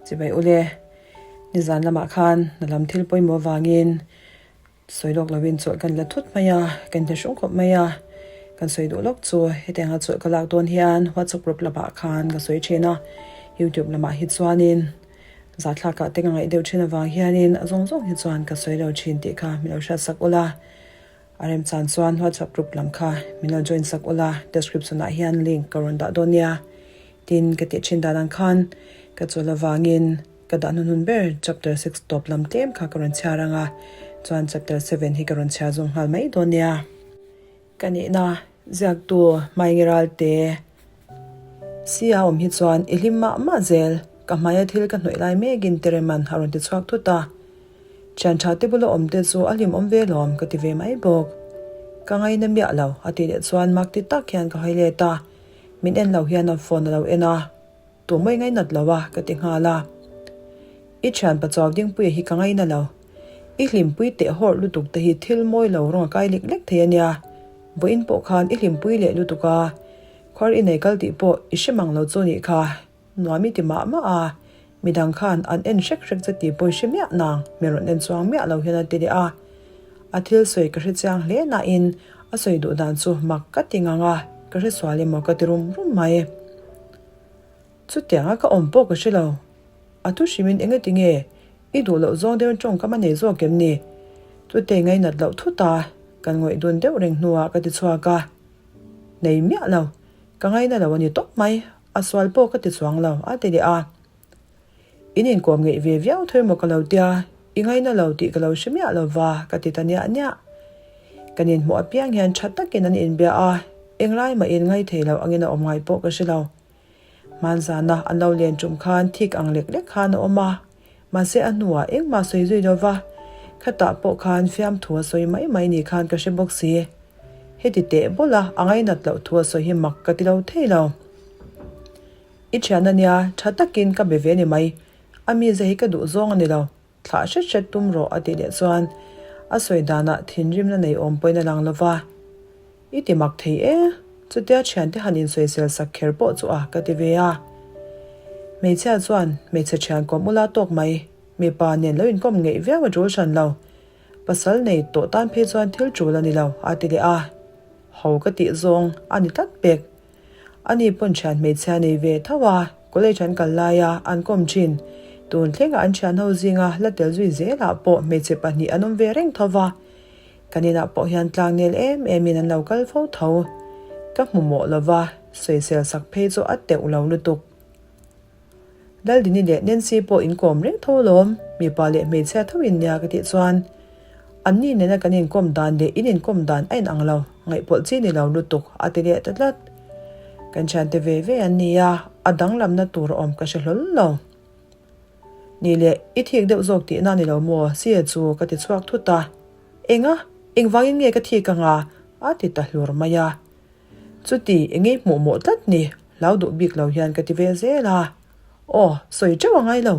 Chibai ule, nizan lamah khan hna lam thil pawimawh avangin sawi lawk loin chawlh kan la thut mai a, kan hnehrung khawp mai a. Kan sawi duh lawk chu hetianga chawlh ka lak dawn hian WhatsApp group lamah khan ka sawi thin a, YouTube lamah hi chuanin zahthlakah te ka ngaih deuh thin avang hianin a zawng zawng hi chuan ka sawi lo thin tih kha min lo hriatsak ula. A remchan chuan WhatsApp group lam kha min lo join sak ula, description ah hian link ka rawn dah dawn nia. Tin, ka tih thin dan ang khan ka chawl avangin ka dah hnuhnun ber chapter 6 tawp lam tlem kha ka rawn chhiar ang a, chuan chapter 7 hi ka rawn chhiar zawng nghal mai dawn nia. Ka nihna ziaktu Hmaingiral te si a awm hi chuan i hlim mah mah zel, ka hmaia thil ka hnawih lai mekin Tereman a rawn ti chhuak thut a. Thian tha te bula awm te chu a hlimawm ve lawm ka ti ve mai bawk. Ka ngaina miah lo a tih leh chuan mak ti tak hian ka hawi let a, min en lo hian a phone a lo en a, Tumawii ngainat lo a ka ti nghal a. I thian pachuau dingpuia hi ka ngaina lo. I hlimpui teh hawrh lutuk te hi thil mawi lo rawng a kai lek lek thei a nia. Vawiin pawh khan i hlimpui leh lutuk a, khuar i nei kal tih pawh i hre mang lo chu nih kha. Nuam i ti mah mah a, midang khan an en hrek hrek che tih pawh i hre miah nang, mi rawn en chuang miah lo hian a ti leh a. A thil sawi ka hre chiang hle nain a sawi duh dan chu mak ka ti ngang a, ka hre sual emaw ka ti rum rum mai. Chutianga ka awm pawh ka hre lo. A thu hrimin engati nge i duh loh zawng deuhin tawngkam a nei zawk em ni? Chutei ngainat loh thut a, kan ngawih dun deuh reng hnuah ka ti chhuak a. Nei miah lo, ka ngaina lo a ni tawp mai, a sual pawh ka ti chuang lo, a ti leh a. In inkawm ngeih ve viau tho emaw ka lo tia, i ngaina lo tih ka lo hre miah lo va, ka ti ta niah niah. Kan inhmuh apiang hian tha takin an inbia a, englai mah in ngai thei lo angin a awm ngai pawh ka hre lo. Hmanzana an lo len tum khan thik ang lek lek khan a awm a, mahse a hnuah engmah sawi zui lo va, khatah pawh khan fiamthu a sawi mai mai ni khan ka hre bawk si. Heti teh bawlh a, a ngainat loh thu a sawi hi mak ka ti lo thei lo. I thian a nia, tha takin ka be ve ni mai. A mize hi ka duh zawng a ni lo. Thlah hret hret tum rawh a tih leh chuan a sawi danah thinrimna nei awm pawhin a lang lo va. I ti mak thei e, chutia thiante han insawisel sak kher pawh chu a ka ti ve a. Hmeichhia chuan hmeichhe thian kawm ula tawk mai, mipa nen lo inkawm ngeih viau a tul hran lo. Pasal nei tawh tan phei chuan thil tul a ni lo a ti leh a. Ho ka tih zawng a ni tlat pek. Ani pawn thian hmeichhia nei ve tho a, college an kal laia an kawm thin. Tun thlenga an thian ho zinga la tel zui zelah pawh hmeichhe pahnih an awm ve reng tho va. Kan inah pawh hian tlang nel em emin an lo kal fo tho. Ka hmu mawh lo va, sawisel sak phei chu a teuh lo lutuk. Laldini leh Nancy pawh inkawm reng tho alawm, mipa leh hmeichhia tho in nia ka tih chuan anni nena kan inkawm dan leh in inkawm dan a inang lo, ngaihpawlh chi ni lo lutuk a ti leh ta tlat. Kan thiante ve ve an ni a, a danglamna tur a awm ka hre hlawl lo. Ni leh i thik deuh zawk tihna ni lo maw Sia chu ka ti chhuak thut a, Enga? Engvangin nge ka thik anga? a ti ta hlur mai a. Chuti engei hmuh mawh tlat ni, hlau duh bik lo hian ka ti ve zel a. Aw, sawi teuh a ngai lo.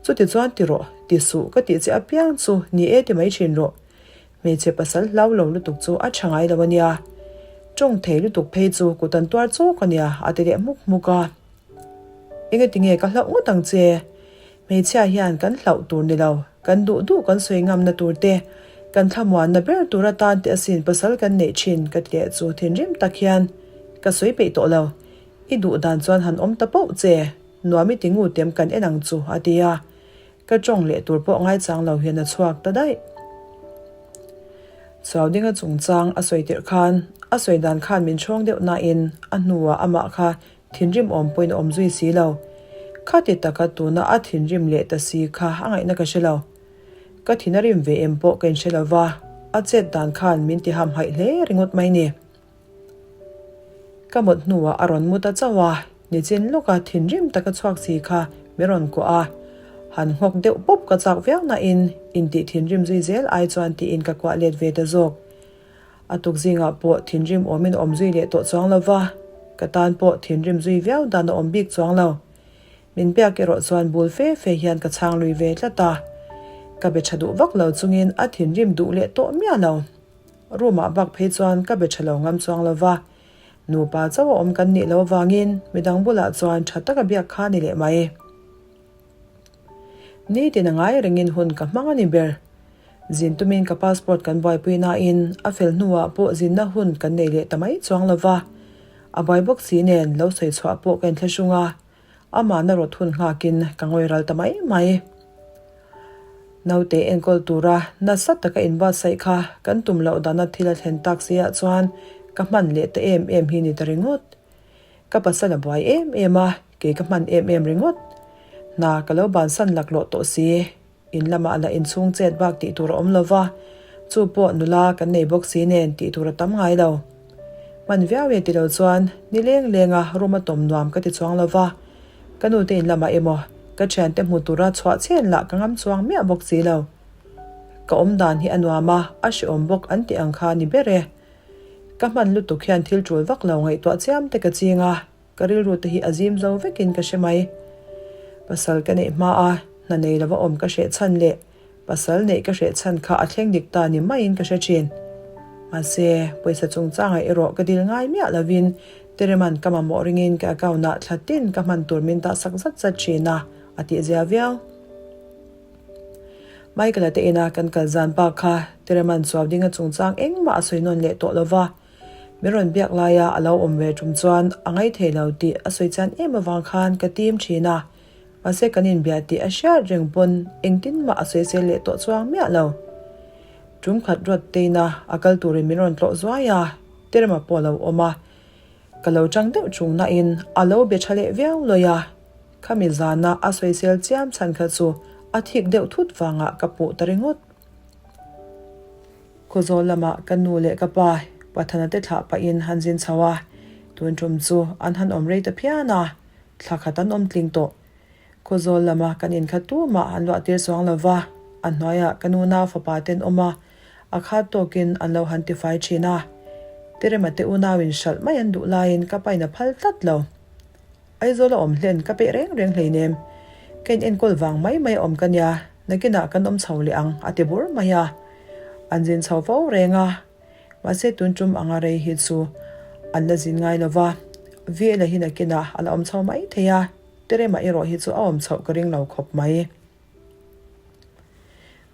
Chuti chuan ti rawh, ti suh ka tih che apiang chu ni e ti mai thin rawh. Hmeichhe pasal hlau lo lutuk chu a tha ngai lo a nia. Tawng thei lutuk phei chu kut an tuar chawk a nia a ti leh hmuk hmuk a. Engati nge ka hlauh ngawt ang che? Hmeichhia hian kan hlauh tur ni lo, kan duh duh kan sawi ngamna tur te, kan thlamuanna ber tur atan te asin pasal kan neih thin ka ti leh chu thinrim tak hian ka sawi peih tawh lo. I duh dan chuan han awm ta poh che, nuam i ti ngu tem kan en ang chu a ti a, ka tawng leh tur pawh ngaichang lo hian a chhuak ta daih. Chuaudinga chungchang a sawi tirh khan a sawi dan khan min chhawng deuh nain a hnuah amah kha Thinrim awm pawhin a awm zui si lo. Khati taka tuna a thinrim leh ta si kha a ngaihna ka hre lo. Ka thin a rim ve em pawh ka inhre lo va, a chet dan khan min ti hamhaih hle ringawt mai ni. Ka mawt hnuah a rawn mu ta chauh a, nichin lawka thinrim taka chhuak si kha min rawn kuah a. Han nghawk deuh pawp ka chak viau nain intih thinrim zui zel ai chuan tiin ka kuah let ve ta zawk. A tuk zingah pawh thinrim awmin a awm zui leh tawh chuang lo va, ka tan pawh thinrim zui viau dan a awm bik chuang lo. Min biak erawh chuan bul fe fe hian ka chhang lui ve tlat a, ka be tha duh vak lo chungin a thinrim duh leh tawh miah lo. Room ah bak phei chuan ka be tha lo ngam chuang lo va, nupa chauh a awm kan nih loh avangin midang bulah chuan tha taka biak kha ni leh mai. Nitin a ngai rengin hun ka hmang a ni ber. Zin tumin ka passport kan buaipui nain a fel hnuah pawh zinna hun kan nei leh ta mai chuang lo va. A buai bawk si nen lo sawi chhuah pawh ka inthlahrung a, amahna rawt hun nghakin ka ngawi ral ta mai mai. Naute enkawl tura nasa taka inbuatsaih kha kan tum loh dana thil a thlen tak siah chuan ka hman leh ta em em hi ni ta ringawt. Ka pasal a buai em em a, kei ka hman em em ringawt. Hna ka lo bansan laklawh tawh si. In lamah lah inchhung chet bak tih tur a awm lo va, chu pawh nula kan nei bawk si nen tih tur a tam ngai lo. Hman viau e ti lo chuan ni leng lenga room a tawm nuam ka ti chuang lo va, ka nute in lamah emaw ka thiante hmu tura chhuah chhen lah ka ngam chuang miah bawk si lo. Ka awm dan hi a nuam a, a hrehawm bawk an tih ang kha ni ber e. Ka hman lutuk hian thil tul vak lo ngaihtuah chiam te ka ching a. Ka rilru te hi a zim zo vekin ka hre mai. Pasal ka neih hma a, hna nei lova awm ka hreh chhan leh pasal neih ka hreh chhan kha a thleng dik ta ni maiin ka hre thin. Mahse, pawisa chungchangah erawh ka dil ngai miah lovin Tereman ka mamawh ringin ka account-ah thla tin ka hman tur min dah sak zat zat thin a, a tihzia viau. Michael-a te ina kan kal zan bak kha Tereman chuau dinga chungchang engmah a sawi nawn leh tawh lova. Min rawn biak laia a lo awm ve tum chuan a ngaithei lo tih a sawi chian em avang khan ka tim thin a, mahse kan inbia tih a hriat reng pawn engtin mah a sawisel leh tawh chuang miah lo. Tum khat rawt teina a kal turin min rawn tlawh zuai a, Terema pawh a lo awm a, ka lo tang deuh chung nain a lo be tha leh viau lawi a, khami zana a sawisel chiam chhan kha chu a thik deuh thut vangah ka puh ta ringawt. Khawzawl lamah ka nu leh ka pa Pathana te thlah pahin han zin chho a, tun tum chu an han awm rei ta phian a, thla khat an awm tling tawh. Khawzawl lama kan inkhat tumah an luah tir chuang lo va, a hnuaiah ka nu nau fapa te an awm a, a khat tawkin an lo han tifai thin a. Terema te unauin hralh mai an duh laiin ka pain a phal tlat lo. Aizawl a awm hlen ka peih reng reng hleinem. Ka in enkawl vang mai mai a awm ka nia, nakinah kan awm chho leh ang a ti bur mai a. An zin chho fo reng a, mahse tun tum anga rei hi chu an la zin ngai lo va, VL-a hi nakinah a la awm chho mai thei a, Terema erawh hi chu a awm chhoh ka ring lo khawp mai.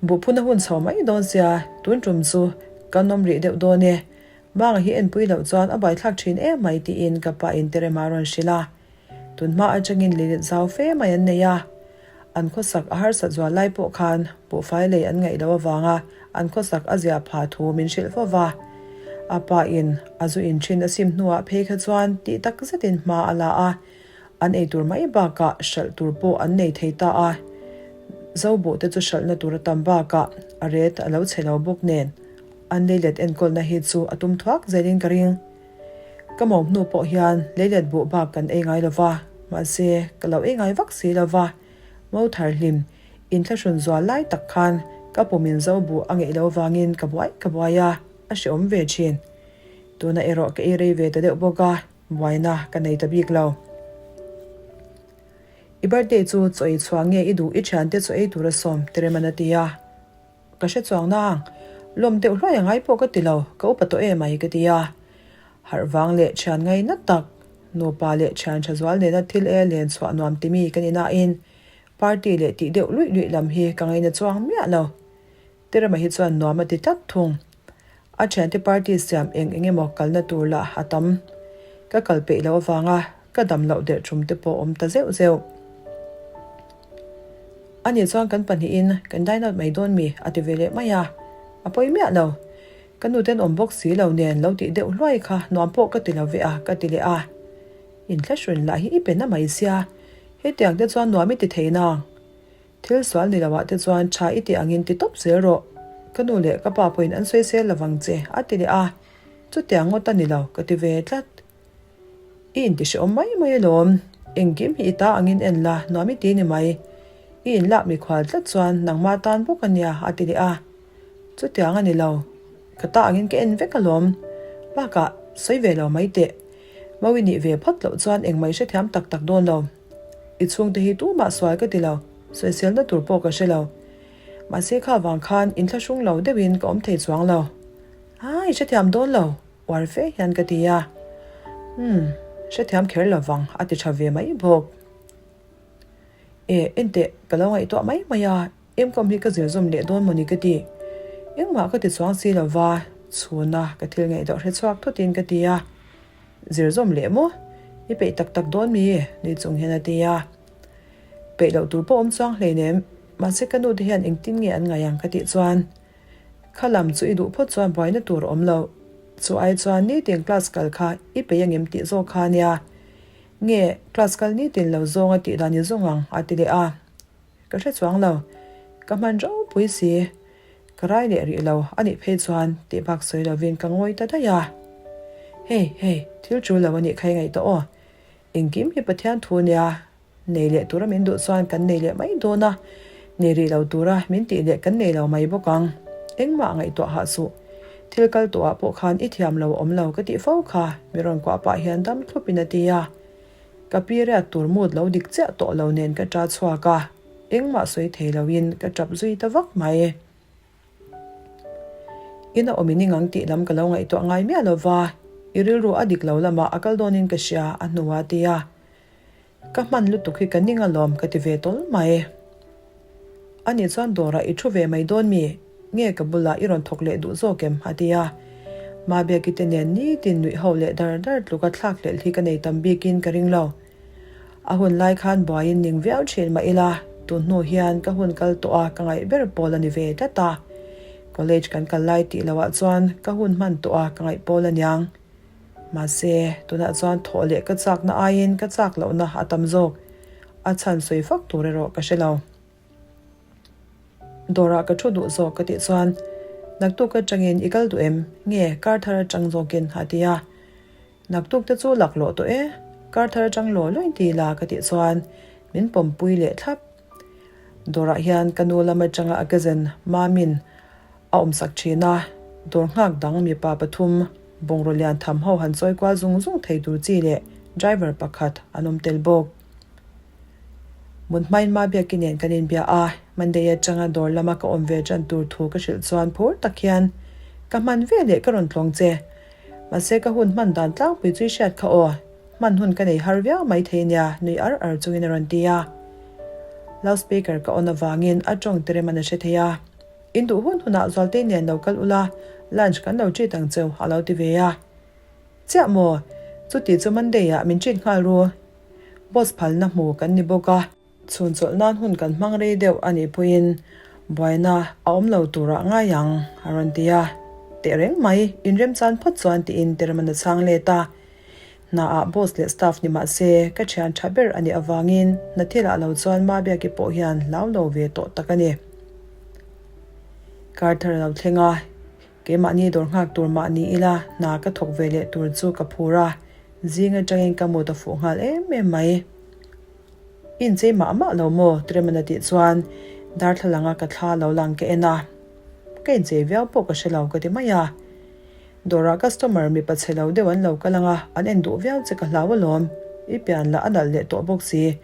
Buhphun a hun chho mai dawn sia, tun tum chu kan awm rih deuh dawn e. Banga hi enpui loh chuan a buaithlak thin em mai tiin ka pa in Terema a rawn hrilh a. Tun hma atangin lilit zau fe mai an nei a. An khawsak a harsat zual lai pawh khan buhfai lei an ngaih loh avanga an khawsak a zia pha thu min hrilh fo va. A pa in a zu in thin a sim hnuah phei kha chuan tih tak zetin hma a la a. An ei tur mai bakah hralh tur pawh an nei thei ta a, Zobuh te chu hralhna tur a tam bakah a ret a lo chhe lo bawk nen an leilet enkawlna hi chu a tum thuak zelin ka ring. Ka mawm hnu pawh hian leilet buh bak kan ei ngai lo va, mahse ka lo ei ngai vak si lo va, Mo thar hlim inthlahrun zual lai tak khan ka pumin Zobuh a ngeih lo vangin ka buai ka buai a, a hrehawm ve thin. Tuna erawh ka ei rei ve ta deuh bawk a. Buaina ka nei ta bik lo. I birthday chu chaw ei chhuah nge i duh i thiante chaw ei tur a sawm Tereman a ti a. Ka hre chuang nang. Lawm deuh hluai a ngai pawh ka ti lo, ka upa tawh em ai ka ti a. Harh vang leh thian ngai na tak, nupa leh thian tha zual nena thil e len chhuah nuam timi ka ni nain party leh tih deuh luih luih lam hi ka ngaina chuang miah lo. Terema hi chuan nuam a ti tlat thung. A thiante party siam eng eng emaw kalna tur lah a tam. Ka kal peih loh avanga ka dam loh der thum te pawh awm ta zeuh zeuh. Ani chuan kan pahnihin kan dine out mai dawn mi a ti ve leh mai a. A pawi miah lo. Ka nu ten awm bawk si lo nen lo tih deuh hluai kha nuam pawh ka ti lo ve a ka ti leh a. Inthlahrun lah hi i pe na mai sia. Hetiang te chuan nuam i ti thei nang. Thil sual ni loah te chuan tha i tih angin ti tawp zel rawh. Ka nu leh ka pa pawhin an sawi sel lovang che, a ti leh a. Chutiang ngawt a ni lo, ka ti ve tlat. I intihrehawm mai mai alawm. Engkim hi i ta angin en la, nuam i ti ni mai. I inlak mikhual tlat chuan nangmah tan bawk a nia, a ti leh a. Chutiang a ni lo. Ka ta angin ka en vek alawm. Bakah, sawi ve lo mai teh. Mawi nih ve phawt loh chuan engmah i hrethiam tak tak dawn lo. I chhungte hi tumah sual ka ti lo, sawiselna tur pawh ka hre lo. Mahse kha vang khan inthlahrung lo deuhin ka awm thei chuang lo. Aa, i hrethiam dawn lo, uar fe hian ka ti a. Umm, hrethiam kher lo vang, a ti tha ve mai bawk. E, enteh, ka lo ngaihtuah mai mai a, Emkawm hi ka zir zawm leh dawn mawni ka ti. Engmah ka ti chuang si lo va, chhuna ka thil ngaihtuah hre chhuak thutin ka ti a. Zir zawm leh maw? I peih tak tak dawn mi? Nui chung hian a ti a. Peih loh tur pawh awm chuang hleinem, mahse ka nu te hian engtin nge an ngaih ang ka tih chuan kha lam chu i duh phawt chuan buaina tur a awm lo. Chu ai chuan nitin class kal kha i peih angem tih zawk kha ania. Nge class kal nitin lo zawnga tih dan i zawng ang a ti leh a. Ka hre chuang lo. Ka hman ropui si. Ka rai leh rih lo a nih phei chuan tih bak sawi lovin ka ngawi ta daih a. Hei, hei, thil tul lo a nih kha i ngaih tawh aw. Engkim hi Pathian thu nia, nei leh tura min duh chuan kan nei leh mai dawn a, nei rih lo tura min tih leh kan nei lo mai bawk ang. Engmah ngaihtuah hah suh. Thil kal tawhah pawh khan i thiam lo a awm lo ka tih fo kha, mi rawn kuah pah hian dam thlupin a ti a. Ka pi riat tur mood lo dik chiah tawh lo nen ka ṭa chhuak a, engmah sawi thei loin ka ṭap zui ta vak mai. Ina awm in ingang tih lam ka lo ngaihtuah ngai miah lo va, i rilru a dik lo lamah a kal dawnin ka hria a hnuah a ti a. Ka hman lutuk hi ka ning alawm ka ti ve tawl mai. Ani chuan dawrah i thu ve mai dawn mi? Nge ka bulah i rawn thawk leh duh zawk em? a ti a. Mabiaki te nen nitin nuih ho leh dar dar tluka thlak hlelh hi ka nei tam bikin ka ring lo. A hun lai khan buaiin ning viau thin mah ila, tun hnu hian ka hun kal tawh a ka ngaih ber pawl a ni ve tlat a. College kan kal lai tih loh ah chuan ka hun hman tawh a ka ngaih pawl a niang. Mahse, tunah chuan thawh leh ka chakna aiin ka chak lohna a tam zawk. A chhan sawi fak tur erawh ka hre lo. Dawrah ka thu duh zawk ka tih chuan, Naktuk atangin i kal duh em? Nge kar thar atang zawkin? a ti a. Naktuk te chu laklawh tawh e, kar thar atang law lawin ti la ka tih chuan min pawmpui leh thlap. Dawrah hian ka nu lam atanga a cousin Mamin a awmsak thin a, dawr nghak dang mipa pathum bungraw lian tham ho han chawi kual zung zung thei tur chi leh driver pakhat an awm tel bawk. Mut hmain Mabiaki nen kan inbia a, Monday atanga dawr lama ka awm ve tan tur thu ka hrilh chuan phur tak hian ka hman ve leh ka rawn tlawng che. Mahse ka hun hman dan tlangpui chu i hriat kha aw, hman hun ka nei har viau mai thei nia nui ar ar chungin a rawn ti a. Loudspeaker ka on avangin a tawng te rem an a hre thei a. In duh hun hunah Zualtei nen lo kal ula, lunch kan lo treat ang cheu a lo ti ve a. Chiah maw? Chuti chu Monday ah min treat nghal ru. Boss phalna hmu kan ni bawk a. Chhun chawlh nan hun kan hmang rei deuh a nih pawhin buaina a awm lo turah ngai ang, a rawn ti a. Teh reng mai, inremchan phawt chuan tiin Teremana chhang let a. Hnaah boss leh staff ni mah se, ka thian tha ber a nih avangin hna thilah lo chuan Mabiaki pawh hian hlau lo ve tawh tak a ni. Kar thar a lo thleng a, Keimahni dawr nghak tur mah ni ila hna ka thawk ve leh tur chu ka phur a, zing atangin ka mut a fuh nghal em em mai. I inchei mah mah lo maw? Treman a tih chuan darthlalanga ka thla lo lang ka en a, ka inchei viau pawh ka hre lo ka ti mai a. Dawrah customer mipa chhe lo deuh an lo kal ang a, an en duh viau che ka hlau alawm, i pian lah a nalh leh tawh bawk si,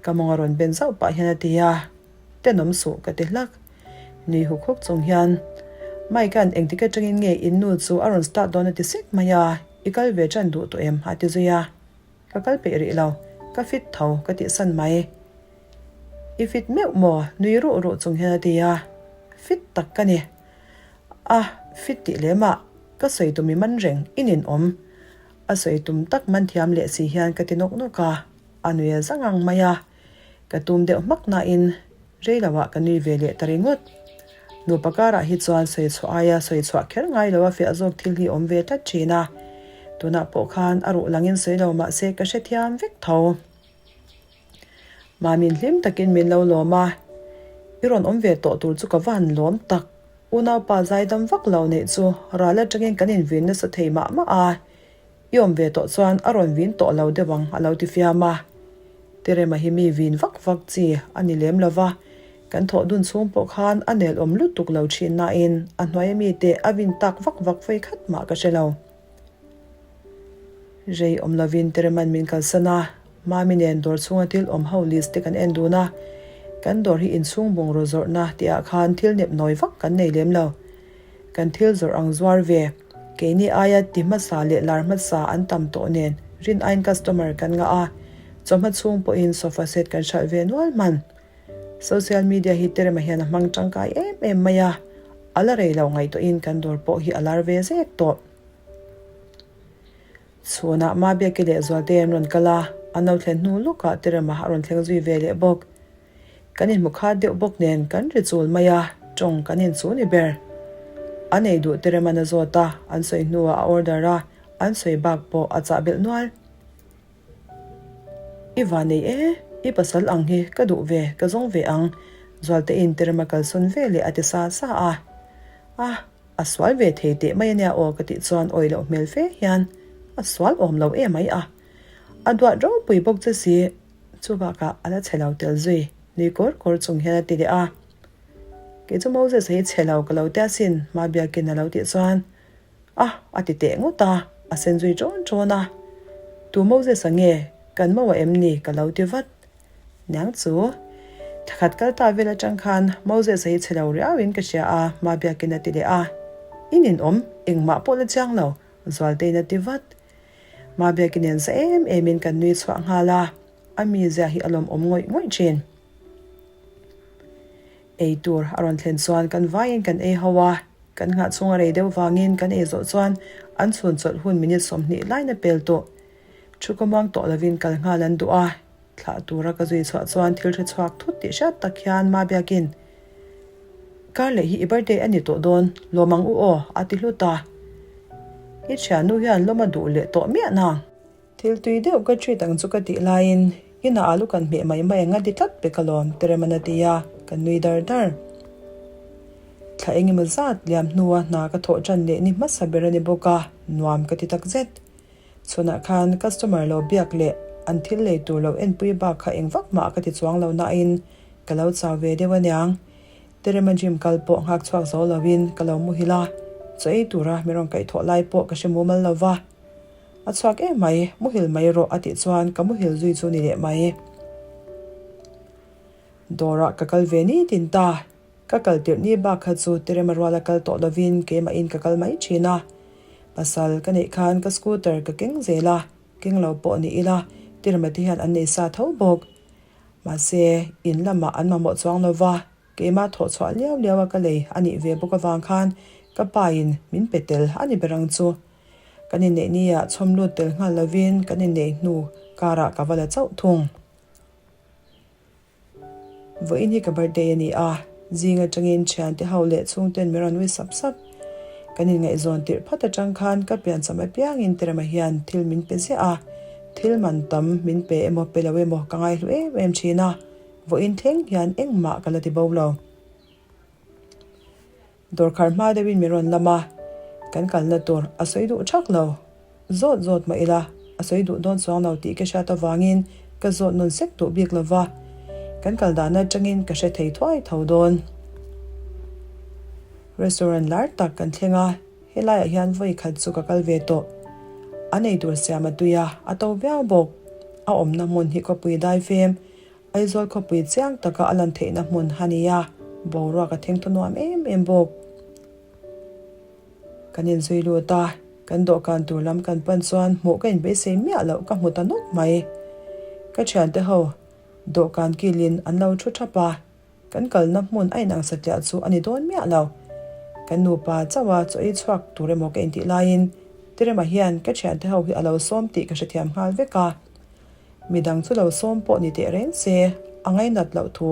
ka mawng a rawn ben zauh pah hian a ti a. Tenawm suh ka ti hlak. Nui huk huk chung hian, Mike-a'n engtik atangin nge in nu chu a rawn start dawn a ti sek mai a, i kal ve tan duh tawh em? a ti zui a. Ka kal peih rih lo, ka fit tho ka tih san mai. I fit meuh maw? nui ruh ruh chung hian a ti a. Fit tak ka ni. A, fit tih lem ah, ka sawi tum i man reng, i ninawm. A sawi tum tak man thiam leh si hian ka ti nawk nawk a, a nui a zang ang mai a. Ka tum deuh hmak nain rei loah ka nui ve leh ta ringawt. Nupa karah hi chuan sawi chhuah aia sawi chhuah kher ngai lo a fiah zawk thil hi awm ve tlat thin a. Tunah pawh khan a ruh langin sawi lo mah se ka hrethiam vek tho. Mamin hlim takin min lo lawm a, I rawn awm ve tawh tur chu ka va han lawm tak. Unaupa zaidam vak lo neih chu ral atangin kan invin nasa thei mah mah a. I awm ve tawh chuan a rawn vin tawh lo deuh ang a lo ti fiam a. Terema hi mi vin vak vak chi a ni lem lo va, kan thawh dun chhung pawh khan a nel awm lutuk lo thin nain a hnuaia mite a vin tak vak vak vawi khat mah ka hre lo. Rei awm lovin Terema'n min kalsan a, Mami nen dawr chhunga thil awm ho list te kan en dun a, kan dawr hi inchhung bungraw zawrhna tihah khan thil nep nawi vak kan nei lem lo. Kan thil zawrh ang zuar ve. Keini aia ti hmasa leh lar hmasa an tam tawh nen rin aiin customer kan ngah a. Chawhma chhung pawhin sofa set kan hralh ve nual hman. Social media hi Terema hian a hmang tangkai em em mai a, a la rei lo ngaihtuahin kan dawr pawh hi a lar ve zek tawh. Chhunah Mabiaki leh Zualte an rawn kal a, an lo thlen hnu lawkah Terema a rawn thleng zui ve leh bawk. Kan inhmu khat deuh bawk nen kan ri chul mai a, tawng kan inchu ni ber. A nei duh Terema'n a zawt a, an sawi hnuah a order a, an sawi bak pawh a chah belh nual. I va nei e, i pasal ang hi ka duh ve, ka zawng ve ang, Zualtein Terema kalsawn ve leh a ti sa sa a. A, a sual ve thei teh mai ania aw ka tih chuan awi loh hmel fe hian a sual awm lo emai a. A duat ropui bawk che si, chubakah a la chhe lo tel zui, nui kawr kawr chung hian a ti leh a. Kei chu Moses a hi chhe lo ka lo tia sin, Mabiakin a lo tih chuan A, a ti teh ngawt a, a sen zui ṭawn ṭawn a. Tu Moses-a nge, kan mo a em ni ka lo ti vat. Niang chu, thakhat kal ta vel aṭang khan Moses-a hi chhe lo riauin ka hria a, hma biakin a ti leh a. In inawm, engmah pawh la chiang lo, Zualtein a ti vat. Hma biakin en za em emin kan nui chhuah nghal a, a mizia hi a lawmawm ngawih ngawih ṭhin. Ei tur a rawn thlen chuan kan vaiin kan ei ho a, kan nghah chhung a rei deuh vangin kan ei zawh chuan an chhun chawlh hun minute 20 laina pel tawh. Thu ka muang tawh lovin kal nghal an duh a, thlah tura ka zui chhuah chuan thil hre chhuak thut tih hriat tak hian Ma Biakin, Kar leh hi i birthday a ni tawh dawn, lawm ang u aw, a ti hlut a. I thiannu hian lawm a duh leh tawh miah nang. Thil tui deuh ka treat ang chu ka tih laiin inah alu kan hmeh mai mai ang a ti tlat pek alawm Tereman a ti a, kan nui dar dar. Thla eng emaw zat liam hnua hna ka thawh tan leh ni hmasa ber a ni bawk a, nuam ka ti tak zet. Chhunah khan customer lo biak leh an thil lei tur lo enpui bak kha eng vak mah ka ti chuang lo nain ka lo chau ve deuh aniang. Terema gym kal pawh nghak chhuak zo loin ka lo muhil a, chaw ei tura min rawn kaihthawh lai pawh ka hre mumal lo va. A chhuak em mai, muhil mai rawh a tih chuan ka muhil zui chu ni leh mai. Dawrah ka kal ve ni tin ta, ka kal tirh ni bak kha chu Terema ruala kal tawh lovin keimahin ka kal mai thin a. Pasal ka neih khan ka scooter ka keng zel a, keng lo pawh ni ila Terema te hian an nei sa tho bawk. Mahse, in lamah an mamawh chuang lova, Keimah thawh chhuah liau liau a ka lei a nih ve bawk avang khan ka pa in min pe tel a ni ber ang chu. Kan inneih ni ah chhawm lut tel nghal lovin kan inneih hnu karah ka va la chauh thung. Vawiin hi ka birthday a ni a, zing atangin thiante ho leh chhungten min rawn ui sap sap. Kan inngaihzawn tirh phat atang khan ka piancham apiangin Terema hian thil min pe ziah a, thil man tam min pe emaw pe lo emaw ka ngaihlu em em thin a. Vawiin thleng hian engmah ka la ti bo lo. Dawrkhar hma deuhin min rawn lam a, kan kalna tur a sawi duh thak lo. Zawt zawt mah ila, a sawi duh dawn chuang lo tih ka hriat avangin ka zawt nawn sek duh bik lo va, kan kal dahna atangin ka hre thei thuai tho dawn. Restaurant lar tak kan thleng a, helaiah hian vawi khat chu ka kal ve tawh. An eitur siam a tui a, a to viau bawk. A awmna hmun hi khawpui daifem Aizawl khawpui chiang taka a lan theihna hmun a ni a, boruak a theng thaw nuam em em bawk. Kan inzui lut a, kan dawhkan tur lam kan pan chuan hmuh ka inbeisei miah loh ka hmu ta nawk mai. Ka thiante ho dawhkan kilin an lo thu thap a, kan kalna hmun a inang satliah chu a ni dawn miah lo. Kan nupa chauha chaw ei chhuak tur emaw ka intih laiin Terema hian ka thiante ho hi a lo sawm tih ka hrethiam nghal vek a. Midang chu lo sawm pawh ni teh reng se, a ngainat loh thu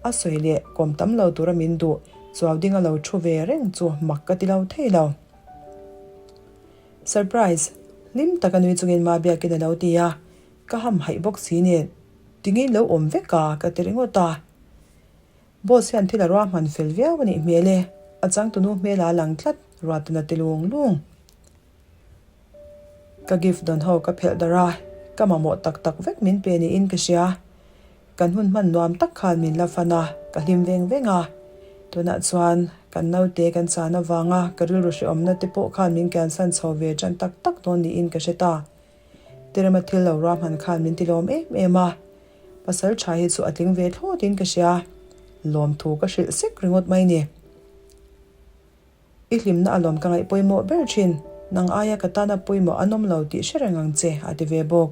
a sawi leh kawm tam lo tura min duh chuau ding a lo thu ve reng chu mak ka ti lo thei lo. Surprise! Hlim taka nui chungin Ma Biakin a lo ti a, ka hamhaih bawk si nen tingin lo awm vek a ka ti ringawt a. Boss hian thil a ruahman fel viau a nih hmel e, a changtunu hmel a lang tlat ruatun a ti lung lung. Ka gift dawn ho ka phelh darh a, ka mamawh tak tak vek min pe niin ka hria. Kan hun hman nuam tak khan min la fan a, ka hlim veng veng a. Tunah chuan kan naute kan chan avanga ka rilru hrehawmna te pawh khan min kiansan chho ve tan tak tak dawn niin ka hre ta. Terema thil lo ruahman khan min ti lawm em em a, pasal tha hi chu a tling ve thlawtin ka hria. Lawmthu ka hrilh sek ringawt mai ni. I hlimna a lawm ka ngaih pawimawh ber thin, nang aia ka tana pawimawh an awm lo tih hre reng ang che, a ti ve bawk.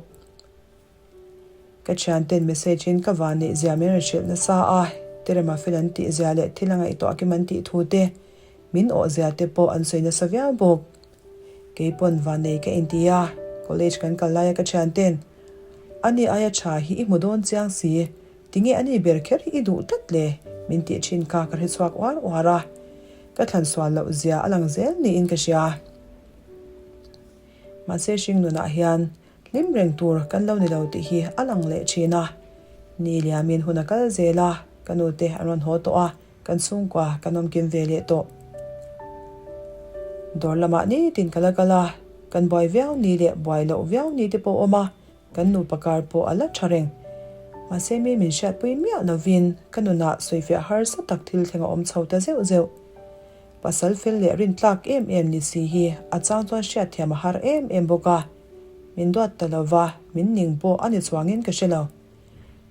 Ka thianten message in ka van neih zia min rawn hrilh nasa a, Terema fel an tih zia leh thil a ngaihtuah kim an tih thu te, min awh zia te pawh an sawi nasa viau bawk. Kei pawn van nei ka inti a, college kan kal laia ka thianten, Ani aia tha hi i hmu dawn chiang si, tinge ani ber kher hi i duh tlat le? min tih thin kha ka hre chhuak uar uar a, ka thlan sual loh zia a lang zel niin ka hria. Mahse hring nunah hian Hlim reng tur kan lo ni lo tih hi a lang leh thin a. Ni liamin hun a kal zel a, ka nu te an rawn haw tawh a, kan chhungkua kan awm kim ve leh tawh. Dawr lamah nitin ka la kal a, kan buai viau ni leh buai loh viau ni te pawh a awm a, kan nupa kar pawh a la tha reng. Mahse mi min hriatpui miah lovin ka nunah sawifiah harsa tak thil thleng a awm chho ta zeuh zeuh. Pasal fel leh rintlak em em ni si hi a chang chuan hriatthiam a har em em bawk a. Min duat ta lo va, min ning pawh a ni chuangin ka hre lo.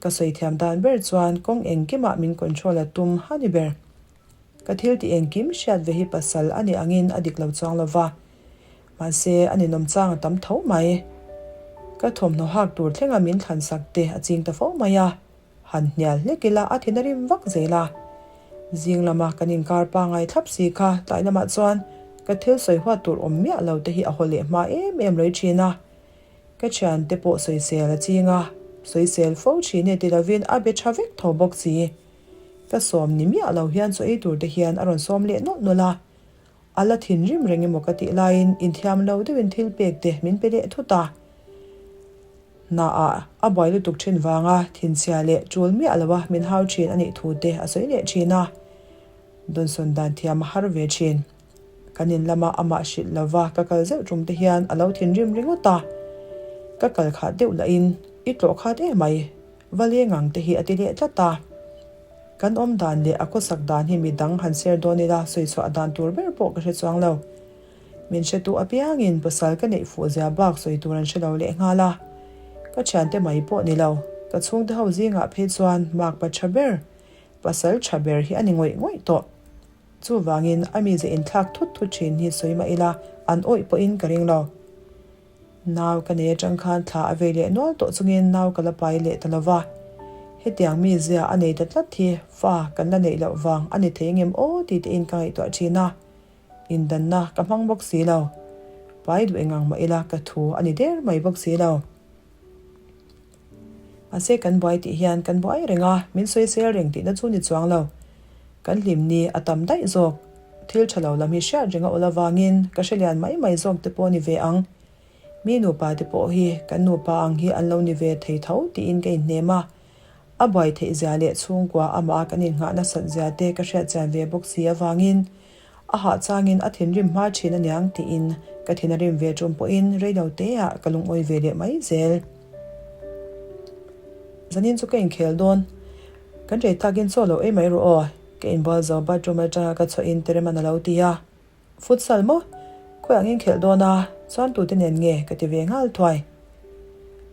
Ka sawi thiam dan ber chuan kawng engkimah min control a tum a ni ber. Ka thil tih engkim hriat ve hi pasal a nih angin a dik lo chuang lo va, mahse a ninawm chang a tam tho mai. Ka thawmhnaw hak tur thlenga min thlan sak te a ching ta fo mai a, han hnial hlek ila a thin a rim vak zel a. Zing lama kan inkar pangai thlap si kha tlai lamah chuan ka thil sawi huat tur awm miah lo te hi a haw leh hma em em lawih thin a. Ka thiante pawh sawisel a ching a, sawisel fo thin e ti lovin a be tha vek tho bawk si. Ka sawm ni miah lo hian chaw ei tur te hian a rawn sawm leh nawlh nawlh a. A la thinrim reng emaw ka tih laiin inthiam lo deuhin thil pek te min pe leh thut a. Hna ah a buai lutuk thin vanga thinchhia leh tul miah lo a min hau thin a nih thu te a sawi leh thin a. Dawnsawn dan thiam a har ve thin. Kan in lama amah hrilh lova ka kal zeuh tum te hian a lo thinrim ringawt a. Ka kal khat deuh lahin i tlawh khat emai, va leng ang te hi a ti leh tlat a. Kan awm dan leh a khawsak dan hi midang han share dawn ila sawi chhuah dan tur ber pawh ka hre chuang lo. Min hretu apiangin pasal ka neih fuh zia bak sawi tur an hre lo leh nghal a. Ka thiante mai pawh ni lo, ka chhungte ho zingah phei chuan makpa tha ber, pasal tha ber hi a ni ngawih ngawih tawh. Chuvangin a mize inthlak thut thut thin hi sawi mah ila an awih pawhin ka ring lo. Nau ka nei atang khan thla a vei leh nual tawh chungin nau ka la pai leh ta lo va. Hetiang mizia a nei ta tlat hi fa kan la neih loh vang a ni thei ngem aw ti tein ka ngaihtuah thin a. Indanna ka hmang bawk si lo. Pai duh engang mah ila ka thu a ni der mai bawk si lo. Mahse kan buai tih hian kan buai reng a, min sawisel reng tihna chu ni chuang lo. Kan hlim ni a tam daih zawk. Thil tha lo lam hi hriat reng a awl avangin ka hre lian mai mai zawk te pawh ni ve ang. Mi nupa te pawh hi kan nupa ang hi an lo ni ve thei tho tiin ka inhnem a. A buai theih zia leh chhungkua amah a kan innghah nasat zia te ka hriat chian ve bawk si avangin a hah changin a thinrim hma thin aniang tiin ka thin a rim ve tum pawhin reilo teah ka lungawi ve leh mai zel. Zanin chu ka inkhel dawn. Kan rei takin chaw lo ei mai rawh aw. Ka inbual zo bathroom atanga ka chhuahin Tereman a lo ti a. Futsal maw? Khawi ang inkhelh dawn a, chuan tute nen nge ka ti ve nghal thuai.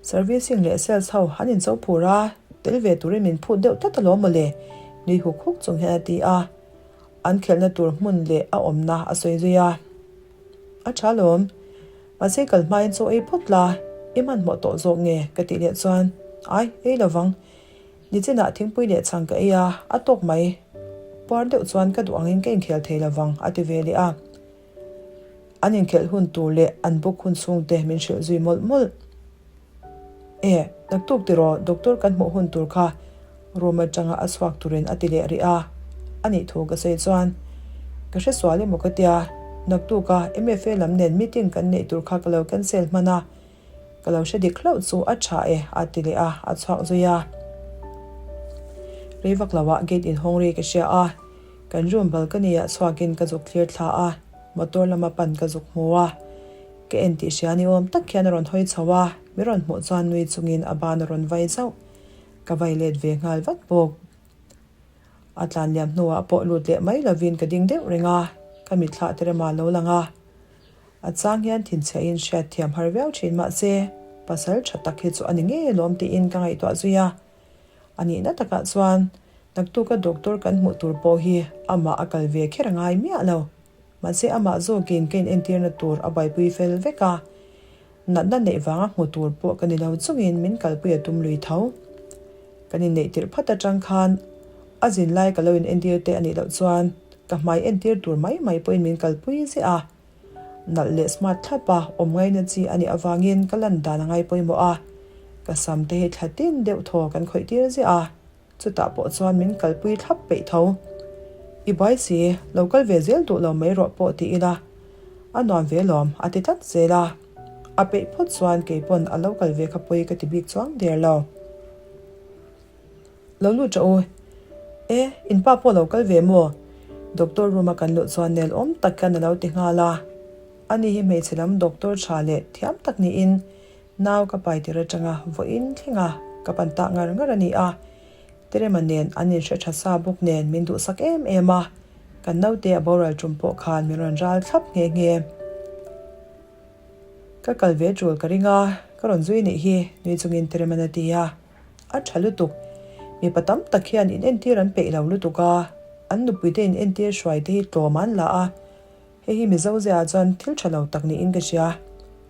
Servicing leh sales ho an incho phur a, tel ve turin min phut deuh tlat alawm mawle, nui huk huk chung hian a ti a. An khelhna tur hmun leh a awmna a sawi zui a. A tha lawm. Mahse kal hmain chaw ei phawt la, i hmanhmawh tawh zawk nge ka tih leh chuan, Ai, ei lovang. Nichinah thingpui leh chhang ka ei a, a tawk mai. Puar deuh chuan ka duh angin ka inkhel thei lovang a ti ve leh a. An inkhelh hun tur leh an book hun chhungte min hrilh zui mawlh mawlh. E, naktuk tiraw doctor kan hmuh hun tur kha room atanga a chhuak turin a ti leh rih a. A nih thu ka sawi chuan ka hre sual emaw ka tia, naktuka MFA lam nen meeting kan neih tur kha ka lo cancel hman a. Ka lo hre dik hlauh chu a tha e a ti leh a, a chhuak zui a. Rei vak loah gate inhawng ri ka hria a, kan room balcony ah chhuakin ka zuk thlir thla a, motor lama pan ka zuk hmu a. Ka en tih hria ni awm tak hian a rawn hawi chho a, mi rawn hmuh chuan nui chungin a ban a rawn vai zauh. Ka vai let ve nghal vat bawk. A tlan liam hnuah pawh lut leh mai lovin ka ding deuh reng a, ka mitthlah te rema lo lang a. A chang hian thinchhiahin hriatthiam har viau thin mahse, pasal tha tak hi chu a ni ngei alawm tiin ka ngaihtuah zui a. A nihna takah chuan naktuka doctor kan hmuh tur pawh hi amah a kal ve kher a ngai miah lo. Mahse amah zawkin ka inentirna tur a buaipui fel vek a. Natna neih vanga hmu tur pawh ka ni lo chungin min kalpui a tum lui tho. Kan inneih tirh phat atang khan a zin lai ka lo in entir te a nih loh chuan ka hmai entir tur mai mai pawhin min kalpui ziah a. Nalh leh smart thlap a awm ngaina chi a nih avangin ka lan dan a ngai pawimawh a. Ka sam te hi thla tin deuh thaw kan khawih tir ziah a. Chutah pawh chuan min kalpui thlap peih tho. I buai si, lo kal ve zel duh lo mai rawh pawh ti ila, a nuam ve lawm, a ti tlat zel a. A peih phawt chuan kei pawn a lo kal ve kha pawi ka ti bik chuang der lo. Lo lut rawh u. E, in pa pawh lo kal ve maw? Doctor room a kan luh chuan nel awm tak hian a lo ti nghal a. Ani hi hmeichhe lam doctor tha leh thiam tak niin Nau ka pai tir atanga vawiin thlenga ka pan tak ngar ngar a ni a, Terema nen an inhre tha sa bawk nen min duhsak em em a, kan naute a boral tum pawh khan min rawn ral thlap nghe nghe. Ka kal ve tul ka ring a, ka rawn zui nih hi nui chungin Tereman a ti a, a tha lutuk. Mipa tam tak hian inentir an peih lo lutuk a, an nupuite inentir hruai te hi tlawm an la a, Hei hi Mizo ziaah chuan thil tha lo tak niin ka hria.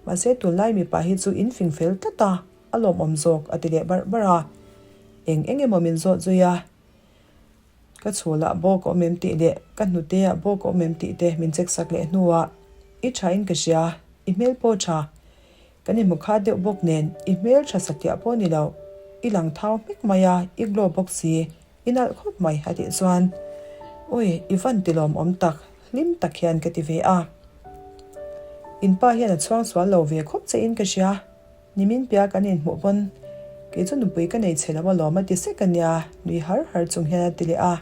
Mahse tunlai mipa hi chu in fing fel tlat a, a lawmawm zawk a ti leh barh barh a. Eng eng emaw min zawt zui a, ka chhulah bawk a awm em tih leh ka hnuteah bawk a awm em tih te min check sak leh hnuah i tha in ka hria, i hmel pawh tha. Kan inhmu khat deuh bawk nen i hmel tha satliah pawh ni lo, i lang thau hmek mai a, i glow bawk si. I nalh khawp mai a tih chuan, Ui, i van ti lawmawm tak, hlim tak hian ka ti ve a. In pa hian a chhuang sual lo ve khawp che in ka hria. Nimin pia kan inhmuh pawn kei chu nupui ka nei chhe lo alawm a ti sek a nia, nui har har chung hian a ti leh a.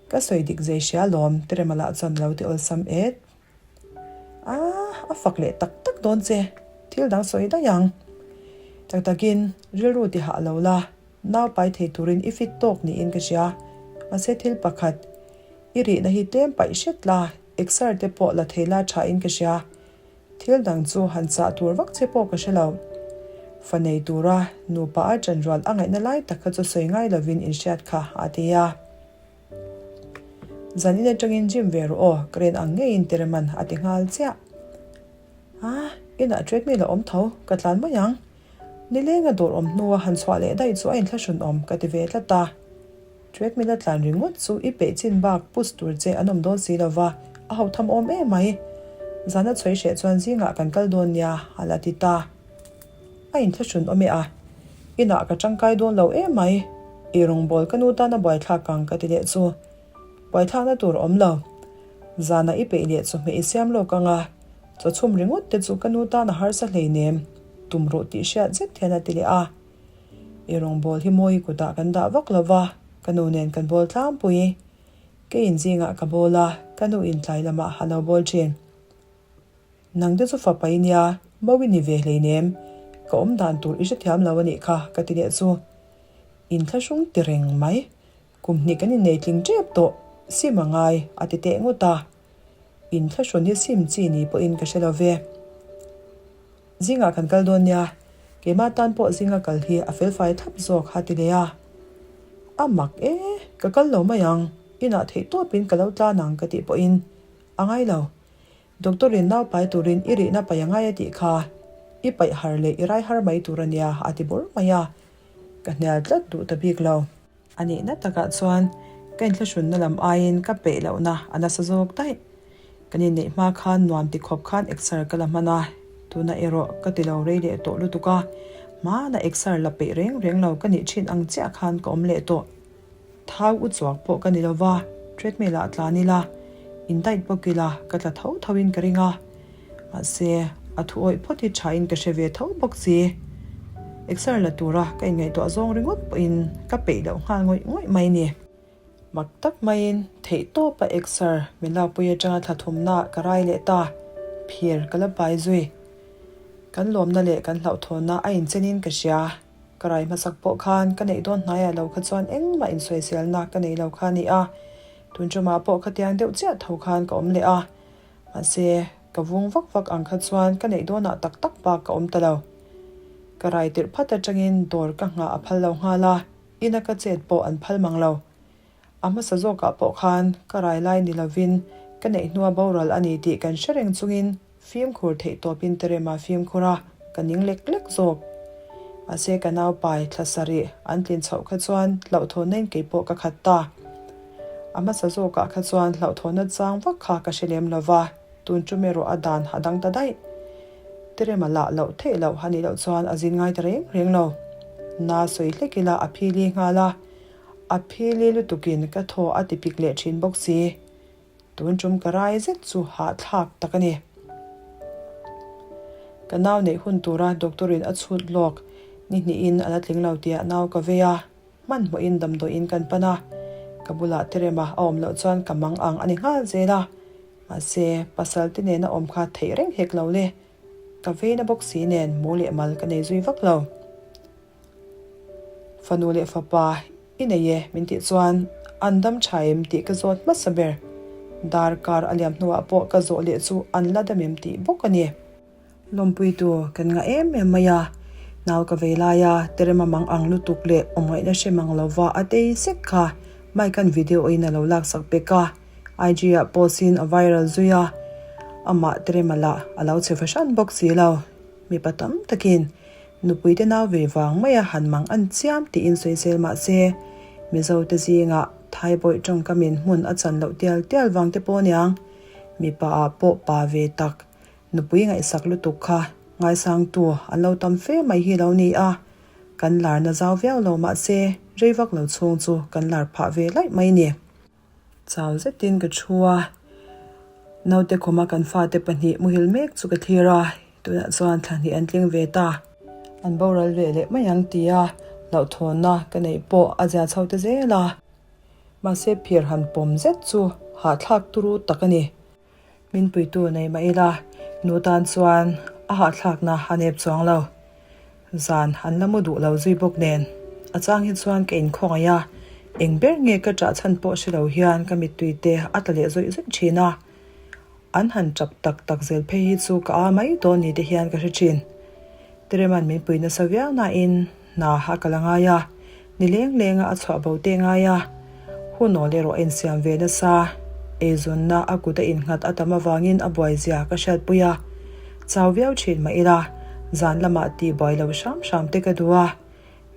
Ka sawi dik zei hria lawm, Terema lah chuan a lo ti awlsam et. A, a fak leh tak tak dawn che, thil dang sawi daih ang. Tak takin rilru ti hah lo la. Nau pai thei turin i fit tawk niin ka hria. Mahse thil pakhat, i rihna hi tlem paih hret la, exer te pawh la thei la tha in ka hria. Thil dang chu han chah tur vak che pawh ka hre lo. Fa nei tura nupa a ṭanrual a ngaihna lai tak kha chu sawi ngai lovin in hriat kha a ti a. Zan in aṭangin gym ve rawh aw, ka ren ang ngeiin Tereman a ti nghal chiah. A, inah treadmill a awm tho, ka tlan mai ang. Nilenga dawr awm hnua han chhuah leh daih chu a inthlahrun awm ka ti ve tlat a. Treadmill a tlan ringawt chu i peih chin bak pus tur che an awm dawn si lova, a hotham awm em mai. Zana chhawi hreh chuan zingah kan kal dawn nia, a la ti ta. A inthlahrun awm e a, inah ka tangkai dawn lo em mai, i rawngbâwl ka nu tana buaithlak ang ka ti leh chu. Buaithlakna tur a awm lo. Zana i peih leh chawhmeh i siam lawk ang a, chaw chhum ringawt te chu ka nu tan a harsa hleinem, tum ruh tih hriat zet hian a ti leh a. I rawngbâwl hi mawi kutah kan dah vak lo va, ka nu nen kan bawl tlangpui. Kei in zingah ka bawl a, ka nu in tlai lamah a lo bawl thin. Nang te chu fapa i nia, mawi ni ve hleinem, ka awm dan tur i hrethiam lo a nih kha, ka ti leh chu. Inthlahrung ti reng mai. Kum hnih kan innei tling tep tawh, sim a ngai, a ti teh ngawt a. Inthlahrun hi sim chi ni pawhin ka hre lo ve. Zingah kan kal dawn nia, keimah tan pawh zinga kal hi a felfai thlap zawk a ti leh a. A mak e, ka kal lo mai ang, inah theih tawpin ka lo tlan ang ka tih pawhin a ngai lo. Doctor in nau pai turin i rihna paih a ngai a tih kha, i paih har leh i rai har mai tur a nia a ti bawrh mai a. Ka hnial tlat duh ta bik lo. A nihna takah chuan ka inthlahrunna lam aiin ka peih lohna a nasa zawk daih. Kan inneih hma khan nuam ti khawp khan exer ka la hman a, tuna erawh ka ti lo rei leh tawh lutuk a, hmana exer la peih reng reng lo ka nih thin ang chiah khan ka awm leh tawh. Thau u chuak pawh ka ni lo va, treadmill ah tlan ila, in diet bawk ila ka tla tho tho in ka ring a. Mahse, a thu awih phawt hi tha in ka hre ve tho bawk si. Exer la tura ka inngaihtuah zawng ringawt pawhin ka peih loh nghal ngawih ngawih mai ni. Mak tak maiin theih tawpa exer min lakpui atanga thla thumnaah ka rai leh ta, phir ka la pai zui. Kan lawmna leh kan hlauhthawnna a inchenin ka hria. Ka rai hmasak pawh khan ka neih dawn hnaiah lo kha chuan engmah insawiselna ka nei lo kha a ni a, tun ṭumah pawh khatiang deuh chiah tho khan ka awm leh a. Mahse, ka vung vak vak ang kha chuan ka neih dawnah tak tak bak ka awm ta lo. Ka rai tirh phat atangin dawr ka nghah a phal lo nghal a, ina ka chet pawh an phal mang lo. A hmasa zawkah pawh khan ka rai lai ni lovin ka neih hnua boral a ni tih kan hre reng chungin. Fimkhur theih tawpin Terema fimkhur a, ka ning lek lek zawk. Mahse ka nau pai thla sarih an tlin chhoh kha chuan hlauhthawnna in keipawh ka khat ta. A hmasa zawkah kha chuan hlauhthawnna chang vak kha ka hre lem lo va, tun tum erawh a dan a dang ta daih. Terema lah loh theih loh a nih loh chuan a zin ngai ta reng reng lo. Na sawi hlek ila a phili nghal a, a phili lutukin ka thaw a ti pik leh thin bawk si. Tun tum ka rai zet chu hahthlak tak a ni. Ka nau neih hun tura doctor in a chhut lawk ni hnihin a la tling lo tia nau ka vei a, hmanhmawhin damdawiin kan pan a, ka bulah Terema a awm loh chuan ka mang ang a ni nghal zel a, mahse pasal te nena awm kha theih reng hek lo le, ka veina bawk si nen mu leh mal ka nei zui vak lo. Fanu leh fapa i nei e min tih chuan an dam tha em tih ka zawt hmasa ber. Darkar a liam hnuah pawh ka zawh leh chu an la dam em tih bawk a ni. Lawmpuitu kan ngah em em mai a, nau ka vei laia Terema mang ang lutuk leh awmngaihna hre mang lova a tei sek kha Mike-a'n video in a lo laksak pek a, IG ah post in a viral zui a, amah Terema lah a lo che fahran bawk si lo. Mipa tam takin Nupuite nau ve vang maia han mang an chiam tiin sawisel mah se, Mizote zingah Thaibawih tawngkamin hmun a chan loh tial tial vang te pawh aniang. Mipa ah pawh pa ve tak, nupui ngaihsak lutuk kha ngaisangtu an lo tam fe mai hi lo ni a, kan larna zau viau lo mah se rei vak lo chhung chu kan lar phah ve laih mai ni. Chau zetin ka thu a, naute khuma kan fate pahnih muhil mek chu ka thlir a, tunah chuan thla hnih an tling ve ta. An boral ve leh mai ang tia hlauhthawnna ka neih pawh a zia chho ta zel a, mahse phir han pawm zet chu hahthlak turu tak a ni. Min puitu nei mah ila, nu tan chuan a hahthlakna a nep chuang lo. Zan an la mu duh lo zui bawk nen, a chang hi chuan ka inkhawngaih a, eng ber nge ka ṭah chhan pawh hre lo hian ka mittui te a tla leh zawih zawih ṭhin a. An han ṭap tak tak zel phei hi chu ka a mai dawn ni te hian ka hre ṭhin. Tereman min pui nasa viau nain hna a kal a ngai a, ni leng lenga a chhuah bo te ngai a, hunawl erawh a insiam ve nasa. Eizawnna a kut a innghat a tam avangin a buai zia ka hriatpui a, chau viau thin mah ila, zan lamah tih buai lo hram hram te ka duh a,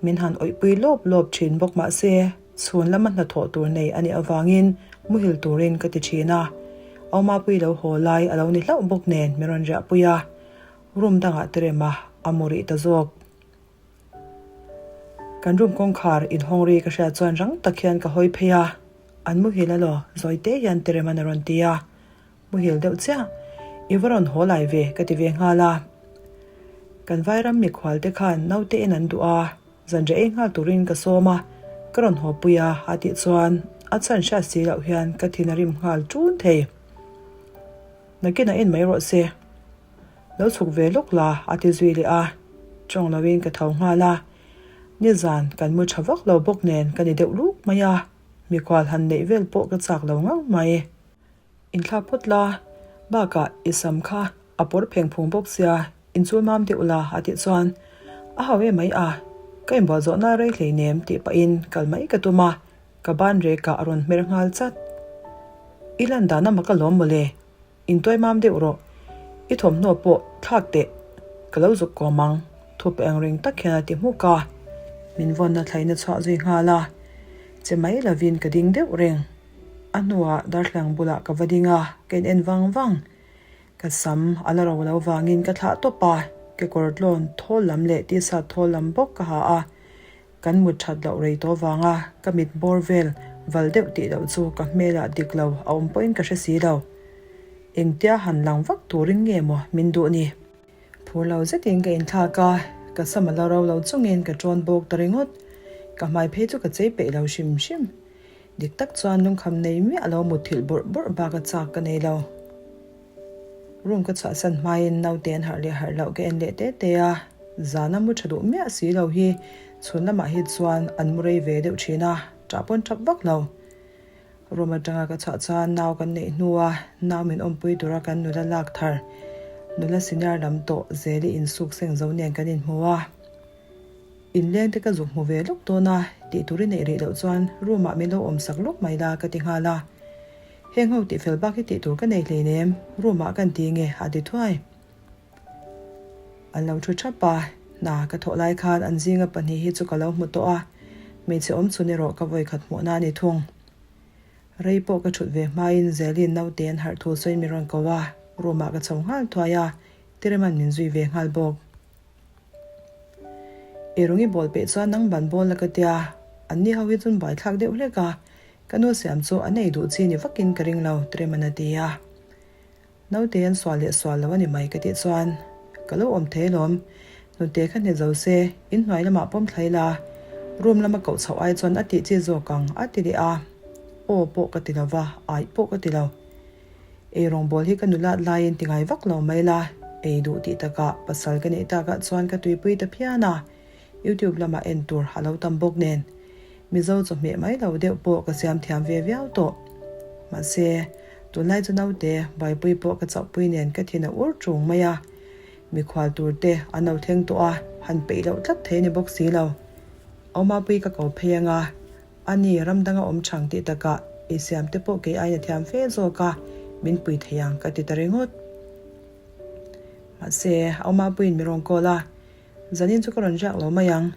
min han awihpui lawp lawp thin bawk mah se, chhun lama hnathawh tur nei a nih avangin muhil turin ka ti thin a, Aumapui lo haw lai a lo ni hlauh bawk nen min rawn riahpui a, room dangah te rem a, a mu rih ta zawk. Kan room kawngkhar inhawng ri ka hriat chuan rang tak hian ka hawi phei a, an muhil alaw zawi te hian Tereman a rawn ti a, muhil deuh chiah, i va rawn haw lai ve ka ti ve nghal a. Kan vairam mikhual te khan naute en an duh a, zanriah ei nghal turin ka sawm a, ka rawn haw pui a a tih chuan a chhan hriat si loh hian ka thin a rim nghal ṭun thei. Nakinah en mai rawh se. Lo chhuk ve lawk la a ti zui leh a, tawng loin ka tho nghal a. Nizan kan mu tha vak lo bawk nen ka ni deuh luk mai a, mikhual han neih vel pawh ka chak lo ngang mai. Inthlak phawt la, bakah i sam kha a pawr pheng phung bawk sia, inchul mam deuh la a tih chuan a hau em mai a, ka inbual zawhna rei hleinem tih pahin kal mai ka tum a, ka ban rekah a rawn hmer nghal chat. I lan dan a mak alawm mawle. Intuai mam deuh rawh. I thawmhnaw pawh thlak teh. Ka lo zuk kawm ang, thup eng ring tak hian a ti hmuk a. Min vawnna thlaina chhuah zui nghal a. Che mai lovin ka ding deuh reng. A hnuah darthlang bulah ka va ding a, ka in en vang vang. Ka sam a la ro lo vangin ka thlah tawp a, kekawr tlawn thawl lam leh t-shirt thawl lam bawk ka ha a. Kan mut that loh rei tawh vanga ka mit bawr vel val deuh tih loh chu ka hmelah dik lo a awm pawhin ka hre si lo. Engtia han lang vak turin nge maw min duh ni? Phur lo zetin ka inthlak a, ka sam a la ro lo chungin ka ṭawn bawk ta ringawt. Ka hmai phei chu ka chei peih lo hrim hrim. Dik tak chuan lungkham nei miah lo mutthilh bawrh bawrh bak a chak ka nei lo. Room ka chhuahsan hmain naute an harh leh harh loh ka en leh te te a, zana mu tha duh miah si lo hi chhun lamah hi chuan an mu rei ve deuh thin a, ṭah pawn ṭap vak lo. Room atanga ka chhuah chuan nau kan neih hnua nau min awmpui tura kan nula lak thar nula senior lam tawh Zeli insuk seng zo nen kan inhmu a. Inleng te ka zuk hmu ve lawk dawn a, tih tur i neih rih loh chuan room ah min lo awm sak lawk mai la ka ti nghal a. Heng ho tihfel bak hi tih tur ka nei hleinem, room ah kan ti nge a ti thuai. An lo thu thap a, hna ka thawh lai khan an zinga pahnih hi chu ka lo hmu tawh a, hmeichhe awm chhun erawh ka vawikhat hmuhna a ni thung. Rei pawh ka thut ve hmain Zelin naute an harh thu sawiin min rawn ko a, room ah ka chho nghal thuai a, Tireman min zui ve nghal bawk. I rung i bawl peih chuan nang ban bawl la ka tia, an ni ho hi chun buaithlak deuh hlek a, ka nu siam chu an ei duh chi ni vakin ka ring lo, Tireman a ti a. Naute an sual leh sual lo a ni mai ka tih chuan ka lo awm thei alawm, hnute kha hne zo se, in hnuai lamah pawm thlai la, room lama koh chhoh ai chuan a tih chi zawk ang a ti leh a, aw pawh ka ti lo va, aih pawh ka ti lo. Ei rawngbâwl hi ka nulat laiin ti ngai vak lo mai la, ei duh tih takah pasal ka neih takah chuan ka tuipui ta phian a, YouTube lamah en tur a lo tam bawk nen Mizo chawhmeh mai lo deuh pawh ka siam thiam ve viau tawh. Mahse, tunlai chu naute buaipui pawh ka chauhpui nen ka thin a ur ṭung mai a, mikhual tur te an lo thleng tawh a, han peih loh tlat thei a ni bawk si lo. Awmapui ka ko phei anga, a ni ram danga awm chhang tih takah ei siam te pawh kei aiin a thiam fe zawk a, min pui thei ang ka ti ta ringawt. Mahse, Awmapuiin mi rawn call a, Zanin chu ka rawn riak lo mai ang.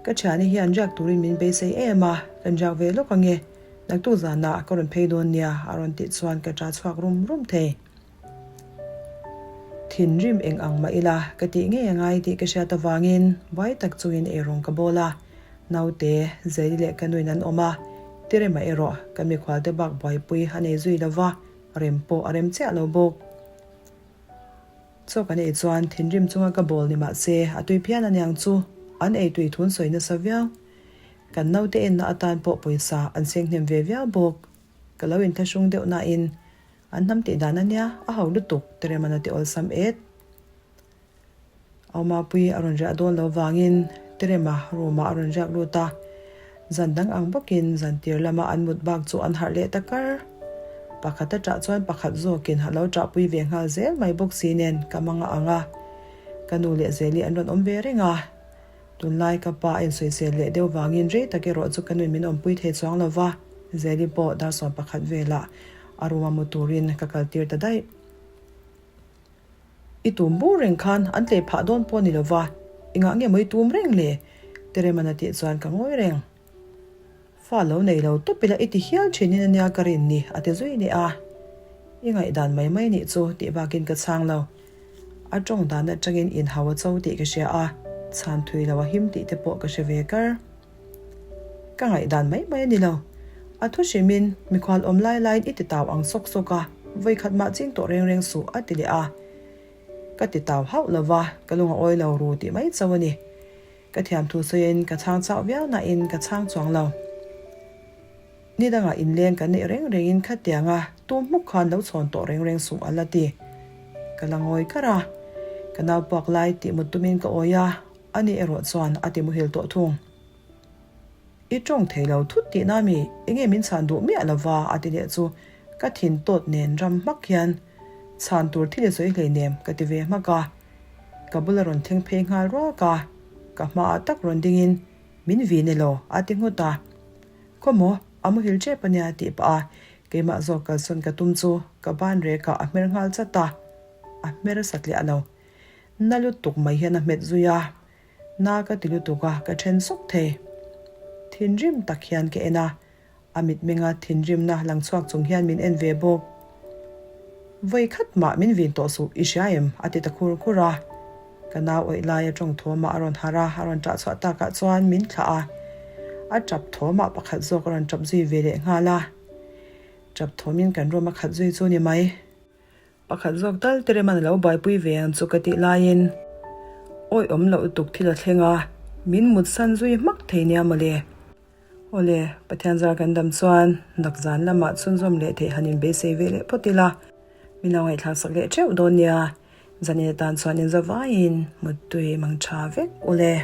Ka thiani hian riak turin min beisei em a, kan riak ve lawk ange. Naktuk zanah ka rawn phei dawn nia a rawn tih chuan ka ṭah chhuak rum rum thei. Thinrim eng ang mah ila ka tih ngei angai tih ka hriat avangin buai tak chungin eirawng ka bawl a. Naute, Zeli leh ka nuin an awm a, Tirema erawh kan mikhualte bak buaipui a nei zui lova, rem pawh a rem chiah lo bawk. Chaw kan ei chuan thinrim chunga ka bawl ni mah se a tui phian aniang chu an ei tui thun sawi nasa viau. Kan naute enna atan pawh pawisa an seng hnem ve viau bawk. Ka lo inthlahrung deuh nain an hnam tih dan ania a ho lutuk Teremana ti awlsam et. Aumapui a rawn riah dawn lo vangin Terema room-ah a rawn riak lut a, zan dang ang bawkin zan tir lama an mut bak chu an harh leh ta kar. Pakhat a ṭah chuan pakhat zawkin a lo ṭahpui ve nghal zel mai bawk si nen ka mang a ang a, ka nu leh Zeli an rawn awm ve reng a. Tunlai ka pa a insawisel leh deuh vangin rei tak erawh chu ka nuin min awmpui thei chuang lo va, Zeli pawh dar sawm pakhat velah a room-a mu turin ka kaltir ta daih. I tum bur reng khan an tlei phah dawn pawh ni lova, engah nge maw i tum reng le? Tereman a tih chuan ka ngawi reng. Fa lo nei lo tawp ila i ti hial thinin ania ka rin ni a ti zui leh a. I ngaihdan mai mai nih chu tih bakin ka chhang lo. A tawng dan atangin inhau a cho tih ka hria a, chhan thui lo a him tih te pawh ka hre ve kar. Ka ngaihdan mai mai a ni lo. A thu hrimin mikhual awm lai laiin i ti tau ang sawk sawk a, vawikhat mah ching tawh reng reng suh a ti leh a. Ka ti tau hauh lo va, ka lung a awi lo ru tih mai chauh a ni. Ka thiam thu sawiin ka chhang chauh viau nain ka chhang chuang lo. Ni dangah inleng kan neih reng rengin khatianga tum hmuk khan lo chhawn tawh reng reng suh a la ti. Ka la ngawi kar a, ka nau puak lai tih mut tumin ka awi a, Ani erawh chuan a ti muhil tawh thung. I tawng thei lo thut tihna mi enge min chhan duh miah lova a ti leh chu ka thin tawt nen ram hmak hian chhan tur thil i sawi hleinem ka ti ve hmak a. Ka bula rawn thleng phei nghal ruak a, ka hmaah tak rawn dingin min vin elaw a ti nghut a. Khawmaw a muhil tep ania tih pah a keimah zawk kalsawn ka tum chu ka ban rekah a hmer nghal chat a, a hmer satliah lo. Na lutuk mai hian a hmet zui a, na ka ti lutuk a, ka then sawk thei. Thinrim tak hian ka en a, a mitmenga thinrimna lang chhuak chung hian min en ve bawk. Vawi khat mah min vin tawh suh, i hria em? a ti ta khur khur a. Ka nau awih laia tawng thawmah a rawn harh a, a rawn ṭah chhuah takah chuan min thlah a. A ṭap thawmah pakhat zawk a rawn ṭap zui ve leh nghal a. Ṭap thawmin kan room a khat zui chu ni mai. Pakhat zawk tal te rem an lo buaipui ve ang chu ka tih laiin awi awm loh lutuk thil a thleng a, min mutsan zui hmak thei nia mawle. Awle, Pathian zar kan dam chuan nak zan lamah chhunzawm leh theih han inbeisei ve leh phawt ila, min lo ngaihthlak sak leh theuh dawn nia, zanin atan chuan inzavaiin muttui mang tha vek ule.